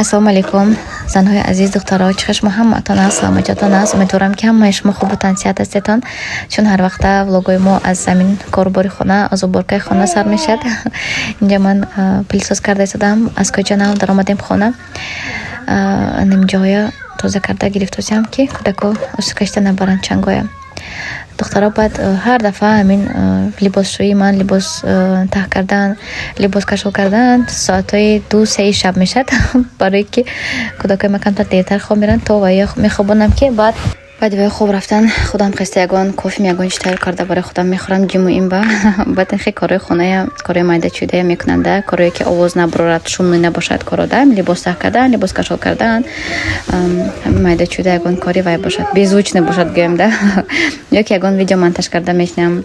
Ассалому алайкум, занҳои азиз, духтаро, чӣ хел шумо ҳамаатон аст, саломатиётон аст? Умедворам, ки ҳамаи шумо хубу тансиҳат ҳастетон, чун ҳар вақта влогои мо аз замин, корубори хона, аз уборкаи хона сар мешавад. Инҷа ман пылесос карда истодам. Аз кӯча нав даромадем хона, нимҷоҳоя тоза карда гирифтосиам, ки кӯдако усу кашида набаранд чангоя. Духтаро, баъд ҳар дафъа ҳамин либосшӯии ман, либос таҳ кардан, либос кашол кардан соатҳои 2-3 шаб мешавад, барое ки кӯдакои ман камтар дертар хоб меранд, то вая мехобонам, ки баъд баъди вая хоб рафтан худам хеста ягон кофем, ягон чи тайёр карда барои худам мехӯрам. Ҷиму имба баъд хе корҳои хоная, корҳои майдачӯдая мекунам да, корҳое ки овоз набарорад, шумӣ набошад коро да, либос таҳ кардан, либос кашол кардан, майдачӯда, ягон кори вай бошад, беззвучный бошад гӯям да, ё ки ягон видео монтаж карда мешинам.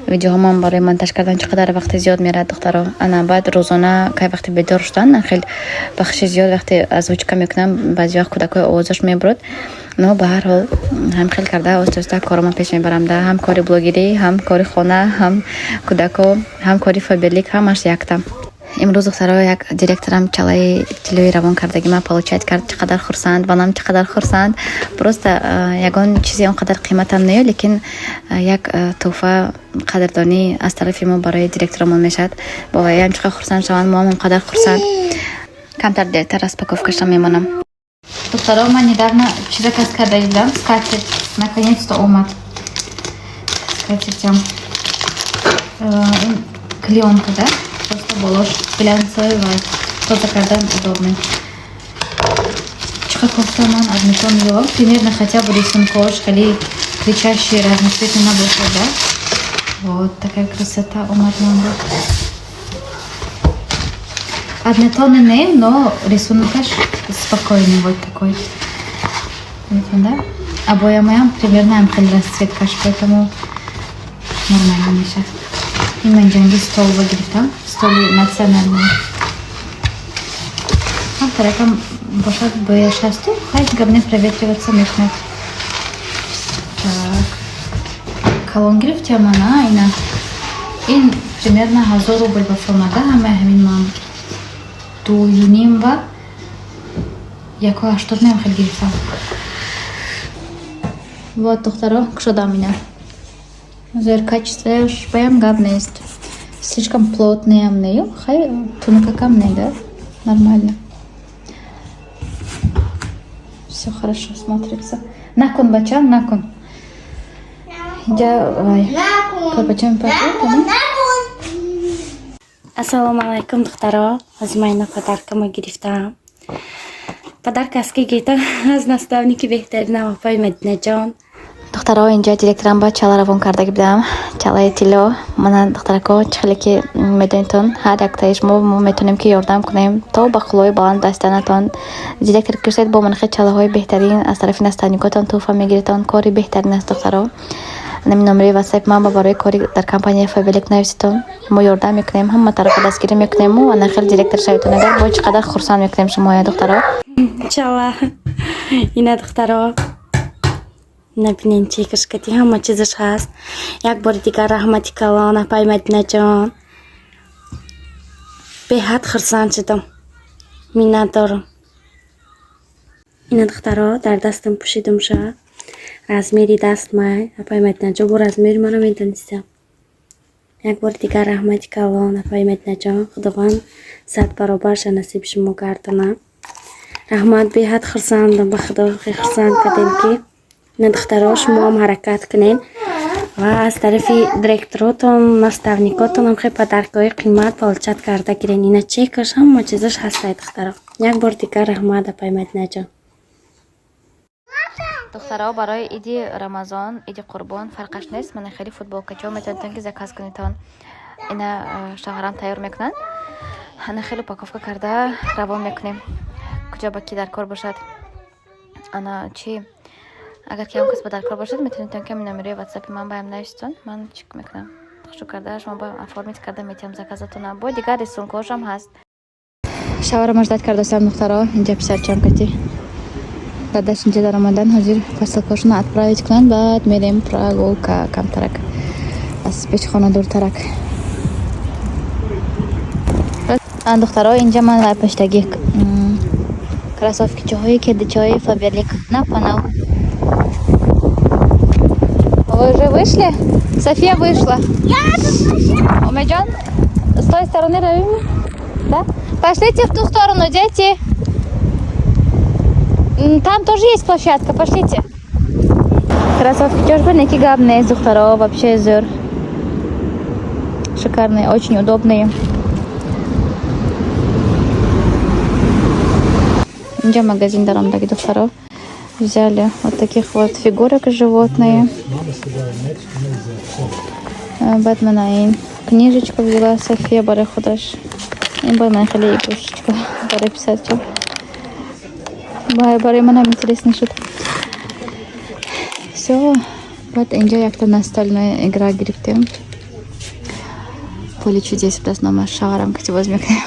Видеоҳомам барои монтаж кардан чӣ қадар вақти зиёд меравад, духтаро. Ана баъд рӯзона кай вақти бедор шудан хел бахши зиёд вақте озвучка мекунам, баъзи вақт кӯдакҳои овозаш мебурад. Но ба ҳар ҳол ҳам хел карда оҳиста оҳиста корома пеш мебарам да, ҳам кори блогерӣ, ҳам кори хона, ҳам кӯдако, ҳам кори Фаберлик, ҳамаш якта. Имрӯз, духтаро, як директорам чалаи тиллои равон кардаги ман получать кард. Чӣ қадар хурсанд, манам чӣ қадар хурсанд. Просто ягон чизе он қадар қиматам не, лекин як тӯҳфа, қадрдонӣ аз тарафи мо барои директорамон мешавад. Бо ваям чӣ қадар хурсанд шаванд, моам он қадар хурсанд. Камтар дертар распаковкаша мемонам. Духтаро, ман недавно чи заказ карда будам? Скатерть. Наконец-то омад скатертям. Клеёнка да, просто болош глянцевый ва тоза кардан удобный. Чӣ қадр кофта ман аз метро меёбам, примерно хотя бы рисункош хеле кричащий, разноцветный набошад да. Вот такая красота омад ман буд. Однотонный не, но рисункаш спокойный вот такой. Видите, да? Обоямаям примерно хеле расцветкаш, поэтому нормально мешавад. Ин ман ҷанги столба гирифтам, столи национальный. Ҳам таракам бошад, бояш ҳасту, хай габне, проветриваться мекунад. Так. Калон гирифтям ана, ина. Ин примерно 1000 рубл ба фурмада, ҳамаи ҳамин ман 2,5 ва 1,80 меам хел гирифтам. Вот, духтаро, кушодам ина. Зер качествояш баям гап нест. Слишком плотныям не, хай тунукакам не, да? Нормально. Все хорошо смотрится. Накун, бачам, накун. Инҷа вай. Бачам. Ассалому алайкум, духтаро. Ҳозир ман ина подаркама гирифтам. Подарка аз ки гирифтам? Аз наставники беҳтаринам, апои Мадинаҷон. Духтаро, инҷа директорам ба чала равон карда будам, чалаи тилло. Мана, духтарако, чӣ хеле ки медонитон, ҳар яктаи шумо мо метавонем, ки ёрдам кунем то ба қуллаҳои баланд дастанатон. Директор кирсед, бо манхе чалаҳои беҳтарин аз тарафи наставникотон тӯҳфа мегиритон. Кори беҳтарин аст, духтаро. Нами номери ватсапи ман ба барои кори дар компанияи Фаберлик нависитон. Мо ёрдам мекунем, ҳама тарафа дастгирӣ мекунем. Мо ана хел директор шавитон агар, бо чӣ қадар хурсанд мекунем шумоя, духтаро. Чала ина, духтаро, набинен, чи кашкати, ҳама чизаш ҳаст. Як бори дигар раҳмати калон, апай Мадинаҷон, беҳад хурсанд шудам, миннат дорам. Ина, духтаро, дар дастам пӯшидам ша, размери даст май. Апай Мадинаҷон бо размери маро медонистам. Як бори дигар раҳмати калон, апай Мадинаҷон, Худованд сад баробарша насиби шумо гардонад. Раҳмат, беҳад хурсандам, ба Худо хеле хурсанд кардем, ки ина, духтаро, шумоам ҳаракат кунед ва аз тарафи директоротон, наставникотонам хеле подаркаҳои қимат получать карда гирен. Ина чекаш, ҳама чизаш ҳастай, духтаро. Як бор дигар раҳмат, апай Мадинаҷон. Духтаро, барои иди Рамазон, иди Қурбон фарқаш нест, мана хеле футболкачо метавонитон, ки заказ кунедтон. Ина шавҳарам тайёр мекунанд, ана хеле упаковка карда равон мекунем, куҷо ба ки дар кор бошад. Ана чи агар ки он кас ба дар кор бошад, метавонедтон, ки номерои ватсапи ман баям нависитон. Ман чӣ мекунам, хушу карда шумо ба оформить карда метиҳам заказатона. Бо дигар рисункҳошам ҳаст. Шавҳарам ждать кардасам, духтаро. Инҷа писарчам кати дадаш инҷа даромадан, ҳозир посылкашона отправить кунанд, баъд мерем прогулка, камтарак аз пешхона дуртарак. Духтаро, инҷа ман вай паштаги. Кроссовкичаҳои, кедичаҳои Фаберлик на панав. Вы уже вышли? София вышла. Умеджон, с той стороны равим? Да? Пошлите в ту сторону, дети. Там тоже есть площадка, пошлите. Кроссовки чош ба неки гап нест, духтаро, вообще зӯр. Шикарные, очень удобные. Инҷа магазин даромдаги, духтаро. Взяли вот таких вот фигурок, животные. Баъд мана ин книжечку взяла София барои худаш. Ин баъд ман хеле игрушечка барои писарча. Барои манам интересно шуд. Все. Баъд инҷа якта настольная игра гирифтем. «Поле чудес» будааст номаш. Шавҳарам кати боз мекунем.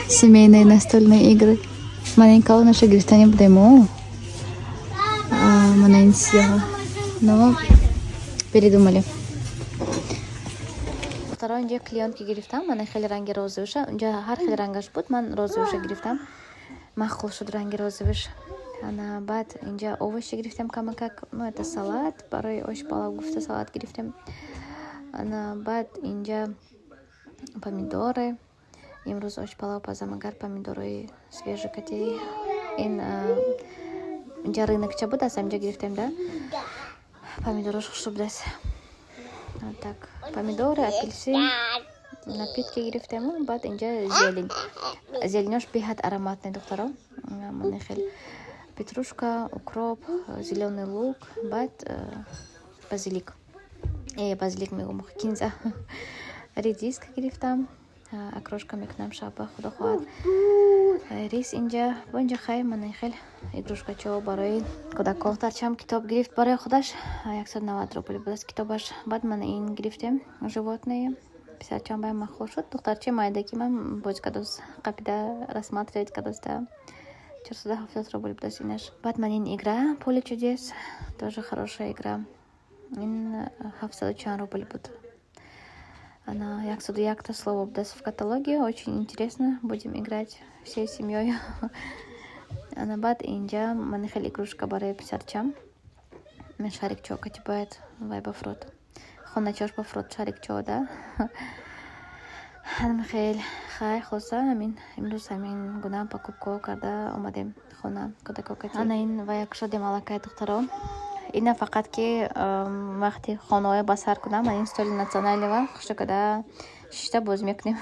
Семейные настольные игры. Ман ин калонаша гирифтани будем. Мана ин сиёҳа. Но передумали. Духтаро, инҷа клеёнки гирифтам. Мана хеле ранги розовыша. Инҷа ҳар хел рангаш буд. Ман розовыша гирифтам. Махқул шуд ранги розовыш. Ана баъд инҷа овощи гирифтем камакак. Ну, это салат. Барои ош палав гуфта салат гирифтем. Ана баъд инҷа помидоры. Имрӯз ош палав пазам, агар помидорои свежий кати. Ин инҷа рынокча буд, аз ҳаминҷа гирифтем да. Помидорош хушрӯ будааст. Вот так. Помидоры, апельсин, напитки гирифтему. Баъд инҷа зелень. Зеленёш беҳад ароматный, духтаро. Мана хел петрушка, укроп, зелёный лук, баъд базилик. Базилик мегӯм, кинза. Редиска гирифтам. Окрошка мекунам шаба, худо хоҳад. Рис инҷа, бо инҷа хай мана хел игрушкачо барои кӯдако. Духтарчам китоб гирифт барои худаш. 190 рубл будааст китобаш. Баъд мана ин гирифтем, животные. Писарчам баям махлул шуд. Духтарчаи майдаки ман боз кадост, қапида рассматривать кадоста. 470 рубл будааст инаш. Баъд ман ин игра «Поле чудес», тоже хорошая игра. Ин ҳафтсаду чанд рубл буд. Ана 101-та слово будааст в каталоге. Очень интересно. Будем играть всей семьей. Ана баъд инҷа мана хеле игрушка барои писарчам. Шарикчо кати бояд вай бафрод. Хоначош бафрод шарикчо да. Ҳанам хел хай, хулоса, ҳамин имрӯз ҳамин гуна покупкаҳо карда омадем хона кӯдако кати. Ана ин вая кушодем аллакай, духтаро. Ина фақат ки вақти хонаҳоя ба сар кунам, ин столи национального хушо када шишта боз мекунем.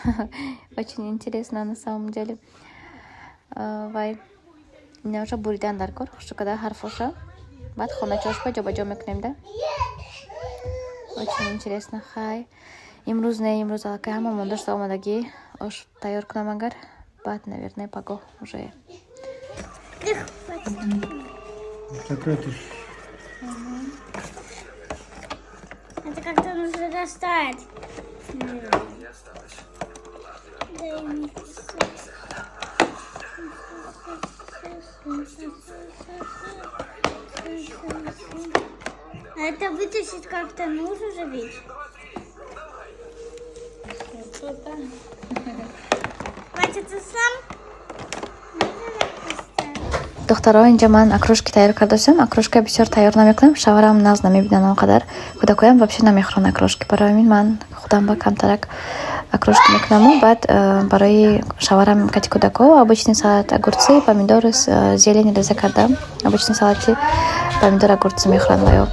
Очень интересно на самом деле. Вай инаша буридан дар кор, хушо када ҳарфоша. Баъд хоначошба ҷобаҷо мекунем да. Очень интересно. Хай. Имрӯз не, имрӯз аллакай ҳама монда шуда омадагӣ. Ош тайёр кунам агар, баъд, наверное, пагоҳ уже. Такой ты. Это как-то нужно достать. Дай мне. А это вытащить как-то нужно же ведь? Хватит, ты сам? Духтаро, инҷа ман окрошки тайёр кардасам. Окрошка бисёр тайёр намекунам, шавҳарам нағз намебинад он қадар, кӯдакоям вообще намехӯранд окрошки. Барои ҳамин ман худам ба камтарак окрошки мекунаму баъд барои шавҳарам кати кӯдако обычный салат: огурцы, помидоры, зелень реза карда. Обычный салати помидор, огурцы мехӯранд ваё.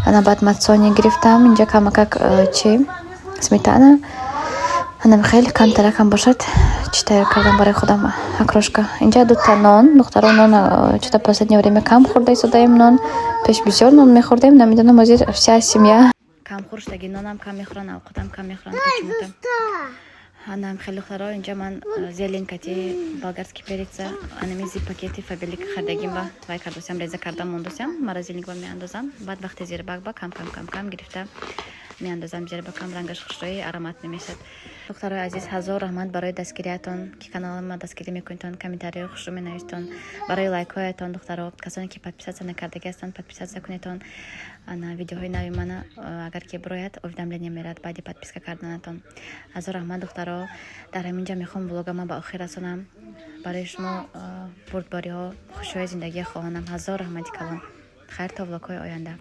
Ана баъд мацони гирифтам инҷа, камакак чи, сметана. Анам хеле камтаракам бошад, чӣ тайёр кардам барои худам окрошка. Инҷа дута нон, духтаро. Нон чё-то последнее время кам хӯрда истодаем нон. Пеш бисёр нон мехӯрдем, намедонам, ҳозир вся семья камхӯр шудаги, нонам кам мехӯранд, авқотам кам мехӯранд почему-то. Анам хеле, духтаро, инҷа ман зелень кати болгарский переца, анами зип пакети Фаберлик хардагим ба вай кардосям, реза кардам, мондосям, морозильник ба меандозам. Баъд вақте зирбак ба кам кам кам кам гирифта. Меандозам ҷербакам, рангаш хушрӯи, аромат намешад. Духтарои азиз, ҳазор раҳмат барои дастгириятон, ки канали ма дастгирӣ мекунедтон, комментариҳои хушрӯ менависетон, барои лайкҳоятон. Духтаро, касоне ки подписаться накардагӣ ҳастанд, подписаться кунедтон. Ана видеоҳои нави мана агар ки бирояд, уведомление мерад баъди подписка карданатон. Ҳазор раҳмат, духтаро. Дар ҳамин ҷа мехоҳам влогама ба охир расонам. Барои шумо бурдбориҳо, хушиҳои зиндагӣ хоҳонам. Ҳазор раҳмати калон. Хайр, то влогҳои оянда.